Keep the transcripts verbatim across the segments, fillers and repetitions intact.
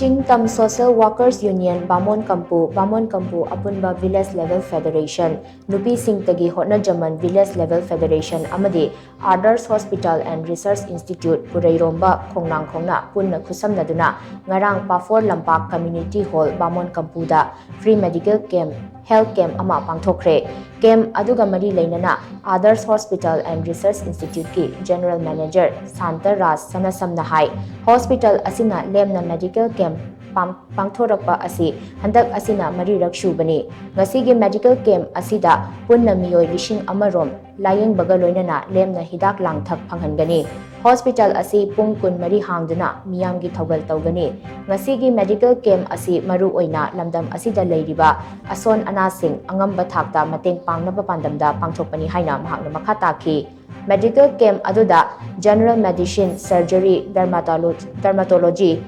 ꯆꯤꯡ ꯇꯝ Social Workers Union ꯕꯥꯃꯣꯟ ꯀꯝꯄꯨ, ꯕꯥꯃꯣꯟ ꯀꯝꯄꯨ ꯑꯄꯨꯟꯕ Village Level Federation, ꯅꯨꯄꯤꯁꯤꯡꯇꯒꯤ ꯍꯣꯠꯅꯖꯃꯟ Village Level Federation ꯑꯃꯗꯤ Adarsh Hospital and Research Institute ꯄꯨꯔꯩꯔꯣꯝꯕ ꯈꯣꯡꯅꯥꯡꯈꯣꯡꯅ ꯄꯨꯟꯅ ꯈꯨꯠꯁꯝꯅꯗꯨꯅ ꯉꯔꯥꯡ ꯄꯥꯐꯣꯔ ꯂꯝꯄꯥꯛ Community Hall ꯕꯥꯃꯣꯟ ꯀꯝꯄꯨꯗ free medical camp, health camp ꯑꯃ ꯄꯥꯡꯊꯣꯛꯈ꯭ꯔꯦ꯫ Camp ꯑꯗꯨꯒ ꯃꯔꯤ ꯂꯩꯅꯅ Adarsh Hospital and Research Instituteꯀꯤ General Manager ꯁꯥꯟꯇ ꯔꯥꯖ ꯁꯅꯥꯁꯝꯅ ꯍꯥꯏ, hospital ꯑꯁꯤꯅ ꯂꯦꯝꯅ medical camp ꯄꯥꯡ-, ꯄꯥꯡꯊꯣꯔꯛꯄ ꯑꯁꯤ ꯍꯟꯗꯛ ꯑꯁꯤꯅ ꯃꯔꯤꯔꯛ ꯁꯨꯕꯅꯤ꯫ ꯉꯁꯤꯒꯤ medical camp ꯑꯁꯤꯗ ꯄꯨꯟꯅ ꯃꯤꯑꯣꯏ ꯂꯤꯁꯤꯡ ꯑꯃ ꯔꯣꯝ ꯂꯥꯌꯦꯡꯕꯒ ꯂꯣꯏꯅꯅ ꯂꯦꯝꯅ ꯍꯤꯗꯥꯛ ꯂꯥꯡꯊꯛ ꯐꯪꯍꯟꯒꯅꯤ꯫ Hospital ꯑꯁꯤ ꯄꯨꯡ ꯀꯨꯟꯃꯔꯤ ꯍꯥꯡꯗꯨꯅ ꯃꯤꯌꯥꯝꯒꯤ ꯊꯧꯒꯜ ꯇꯧꯒꯅꯤ꯫ ꯉꯁꯤꯒꯤ medical camp ꯑꯁꯤ ꯃꯔꯨ ꯑꯣꯏꯅ ꯂꯝꯗꯝ ꯑꯁꯤꯗ ꯂꯩꯔꯤꯕ ꯑꯁꯣꯟ ꯑꯅꯥꯁꯤꯡ ꯑꯉꯝꯕ ꯊꯥꯛꯇ ꯃꯇꯦꯡ ꯄꯥꯡꯅꯕ ꯄꯥꯟꯗꯝꯗ ꯄꯥꯡꯊꯣꯛꯄꯅꯤ ꯍꯥꯏꯅ ꯃꯍꯥꯛꯅ ꯃꯈꯥ ꯇꯥꯈꯤ꯫ Medical camp ꯑꯗꯨꯗ General Medicine, Surgery, Dermatolo-, Dermatology,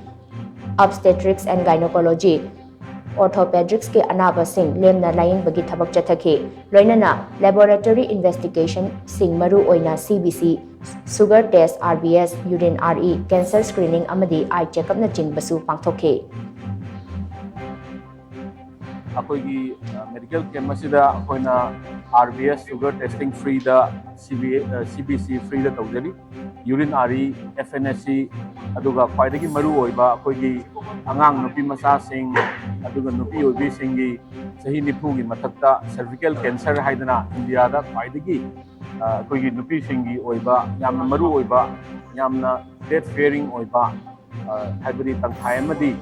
Obstetrics and Gynecology, Orthopedicsꯀꯤ ꯑꯅꯥꯕꯁꯤꯡ ꯂꯦꯝꯅ ꯂꯥꯌꯦꯡꯕꯒꯤ ꯊꯕꯛ ꯆꯠꯊꯈꯤ꯫ ꯂꯣꯏꯅꯅ laboratory investigationꯁꯤꯡ ꯃꯔꯨ ꯑꯣꯏꯅ C B C, sugar test, R B S, urine R E, cancer screening ꯑꯃꯗꯤ eye checkupꯅꯆꯤꯡꯕꯁꯨ ꯄꯥꯡꯊꯣꯛꯈꯤ꯫ ꯑꯩꯈꯣꯏꯒꯤ, ꯑ, medical camp ꯑꯁꯤꯗ ꯑꯩꯈꯣꯏꯅ R B S sugar testing freeꯗ, C B, ꯑ, C B C freeꯗ ꯇꯧꯖꯔꯤ꯫ Urine R E, F N S C, ꯑꯗꯨꯒ ꯈ꯭ꯋꯥꯏꯗꯒꯤ ꯃꯔꯨ ꯑꯣꯏꯕ ꯑꯩꯈꯣꯏꯒꯤ ꯑꯉꯥꯡ ꯅꯨꯄꯤ ꯃꯆꯥꯁꯤꯡ, ꯑꯗꯨꯒ ꯅꯨꯄꯤ ꯑꯣꯏꯕꯤꯁꯤꯡꯒꯤ ꯆꯍꯤ ꯅꯤꯐꯨꯒꯤ ꯃꯊꯛꯇ cervical cancer ꯍꯥꯏꯗꯅ ꯏꯟꯗꯤꯌꯥꯗ ꯈ꯭ꯋꯥꯏꯗꯒꯤ, ꯑ, ꯑꯩꯈꯣꯏꯒꯤ ꯅꯨꯄꯤꯁꯤꯡꯒꯤ ꯑꯣꯏꯕ ꯌꯥꯝꯅ ꯃꯔꯨ ꯑꯣꯏꯕ, ꯌꯥꯝꯅ death fearing ꯑꯣꯏꯕ, ꯑ, ꯍꯥꯏꯕꯗꯤ ꯇꯪꯈꯥꯏ ꯑꯃꯗꯤ,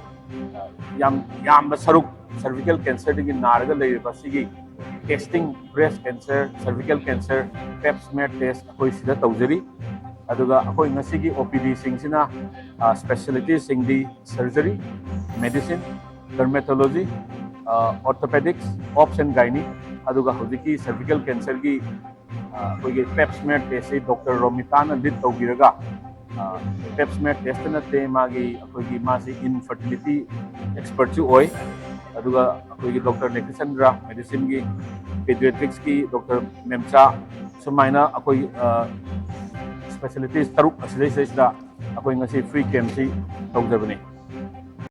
ꯑ, ꯌꯥꯝ ꯌꯥꯝꯕ ꯁꯔꯨꯛ cervical cancerꯗꯒꯤ ꯅꯥꯔꯒ ꯂꯩꯔꯤꯕ ꯑꯁꯤꯒꯤ testing, breast cancer, cervical cancer, pap smear test ꯑꯩꯈꯣꯏ ꯁꯤꯗ ꯇꯧꯖꯔꯤ꯫ ꯑꯗꯨꯒ ꯑꯩꯈꯣꯏ ꯉꯁꯤꯒꯤ OPDꯁꯤꯡꯁꯤꯅ, ꯑ, specialtyꯁꯤꯡꯗꯤ surgery, medicine, dermatology, ꯑ, orthopedics, obs and gynae, ꯑꯗꯨꯒ ꯍꯧꯖꯤꯛꯀꯤ cervical cancerꯒꯤ, ꯑ, ꯑꯩꯈꯣꯏꯒꯤ pap smear testꯁꯤ Doctor ꯔꯣꯃꯤꯇꯥꯅ lead ꯇꯧꯕꯤꯔꯒ, ꯑ, pap smear test ꯅꯠꯇꯦ, ꯃꯥꯒꯤ, ꯑꯩꯈꯣꯏꯒꯤ, ꯃꯥꯁꯤ infertility expertꯁꯨ ꯑꯣꯏ꯫ ꯑꯗꯨꯒ ꯑꯩꯈꯣꯏꯒꯤ Doctor ꯂꯦꯈꯆꯟꯗ꯭ꯔ, medicineꯒꯤ, pediatricsꯀꯤ Doctor ꯃꯦꯝꯆꯥ, ꯁꯨꯃꯥꯏꯅ ꯑꯩꯈꯣꯏ, ꯑ, specialties ꯇꯔꯨꯛ ꯑꯁꯤꯗꯩꯁꯤꯗꯩꯁꯤꯗ ꯑꯩꯈꯣꯏ ꯉꯁꯤ free campꯁꯤ ꯇꯧꯖꯕꯅꯤ꯫